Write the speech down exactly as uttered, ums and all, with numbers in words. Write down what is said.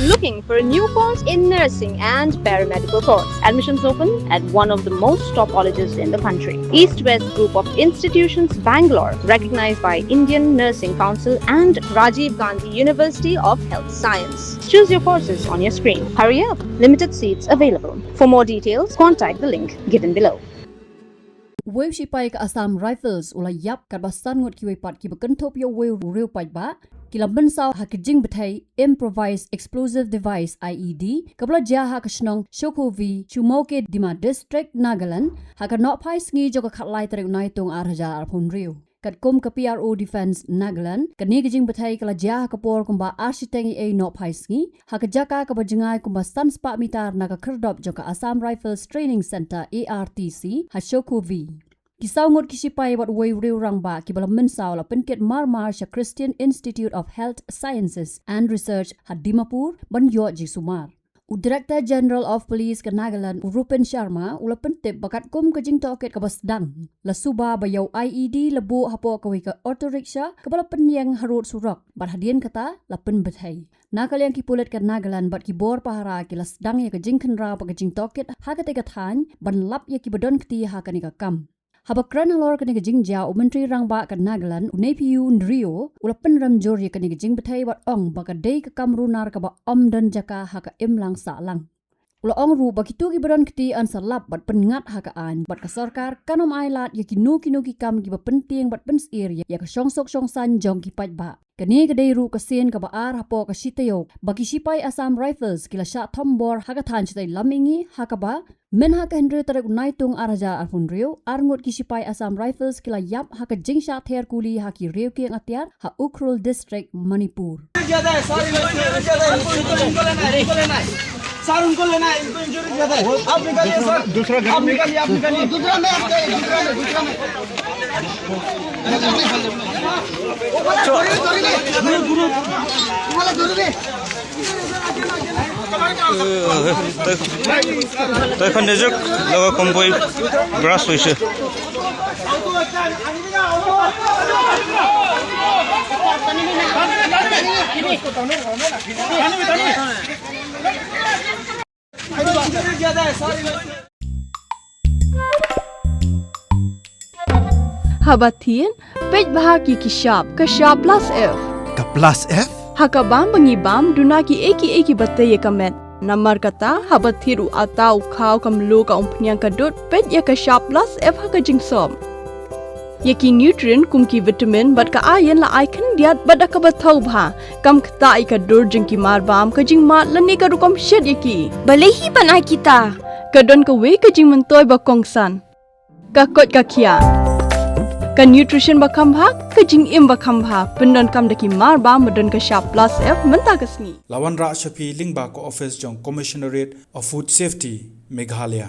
Looking for a new course in nursing and paramedical course? Admissions open at one of the most top colleges in the country, East West Group of Institutions, Bangalore, recognized by Indian Nursing Council and Rajiv Gandhi University of Health Science. Choose your courses on your screen. Hurry up, limited seats available. For more details, contact the link given below. Uwei u shipai ka Assam Rifles u la ïap katba san ngut kiwei pat kiba kynthup ïa uwei u riew paidbah ki la mynsaw ha ka jingbthei improvised explosive device, I E D, kaba la jia ha ka shnong Shokhuvi, Chumoukedima District, Nagaland, ha ka nohphai sngi jong ka khatlai tarik u Naitung ar hajar arphew hynriew. Katkum ka P R O Defence Nagaland, kane ka jingbthei ka la jia ha ka por kumba ar shiteng eiei nohphai sngi, ha ka jaka kaba jngai kumba san spah mitar na ka khyrdop jong ka Assam Rifles Training Centre, A R T C, ha Shokhuvi. Ki saw ngut ki shipai bad uwei u riew rangbah kiba la mynsaw la pynkit marmar sha Christian Institute of Health Sciences and Research ha Dimapur ban ïoh jingsumar. U Director General of Police ka Nagaland, u Rupin Sharma, u la pyntip ba katkum ka jingtohkit kaba sdang, la suba ba ïa u I E D la buh hapoh kawei ka auto rickshaw kaba la pynïeng harud surok, bad hadien kata la pynbthei. Na ka liang ki pulit ka Nagaland bad ki bor pahara ki la sdang ïa ka jingkhynra bad ka jingtohkit ha katei ka thaiñ ban lap ïa kiba don kti ha kane ka kam. Haba kren halor kane ka jingjia, u Myntri Rangbah ka Nagaland, u Neiphiu Rio, u la pynrem jur ïa kane ka jingbthei bad ong ba ka dei ka kam runar kaba ym don jaka ha ka imlang sahlang. U la ong ruh ba kito kiba don kti yn sa lap bad pynngat ha ka aiñ, bad ka sorkar kan ym ailad ïa kino kino ki kam kiba pyntieng bad pynsyier ïa ka shongsuk shongsaiñ jong ki paidbah. Kane ka dei ruh ka sien kaba ar hapoh ka shi taïew ba ki shipai Assam Rifles ki la shah thombor ha ka thaiñ shatei lam mihngi, ha kaba mynha ka hynriew tarik u Naitung ar hajar arphew hynriew, ar ngut ki shipai Assam Rifles ki la ïap ha ka jingshah ther kuli ha ki riew kieng atiar ha Ukhrul District, Manipur. सर, उनको लेना है, इनको इंजरी ज्यादा है। आप निकालिए सर, दूसरा घर आप में निकालिए, आप निकालिए। दूसरा में, दूसरा में, दूसरा में। वो वाला जरूरी, जरूरी नहीं। वो वाला जरूरी। Te khon nejuk laga kompoi brush hoise. Haba thied, peit bha ki ki shap, ka shap plus F. Ka plus F? Ha ka bam ba ngi bam, duna kiei kiei kiba tei ïa ka met. Namar kata, haba thied u atta, u khaw, ka mluh, ka umphniang, ka dud, peit ïa ka shap plus F ha ka jingsop. Ïa ki nutrient kum ki vitamin bad ka iron la ai khyndiat bad da kaba thaw bha. Kam ktah ïa ka dur jong ki marbam, ka jingmad lane ka rukom shet ïa ki. Balei hi ban ai kita? Ka don kawei ka jingmyntoi ba kongsan. Ka koit ka khiah. Ka nutrition ba kham bha, ka jingim ba kham bha, pyndonkam da ki marbam ba don ka shap plus F mynta ka sngi. La wanrah sha phi lyngba ka office jong Commissionerate of Food Safety, Meghalaya.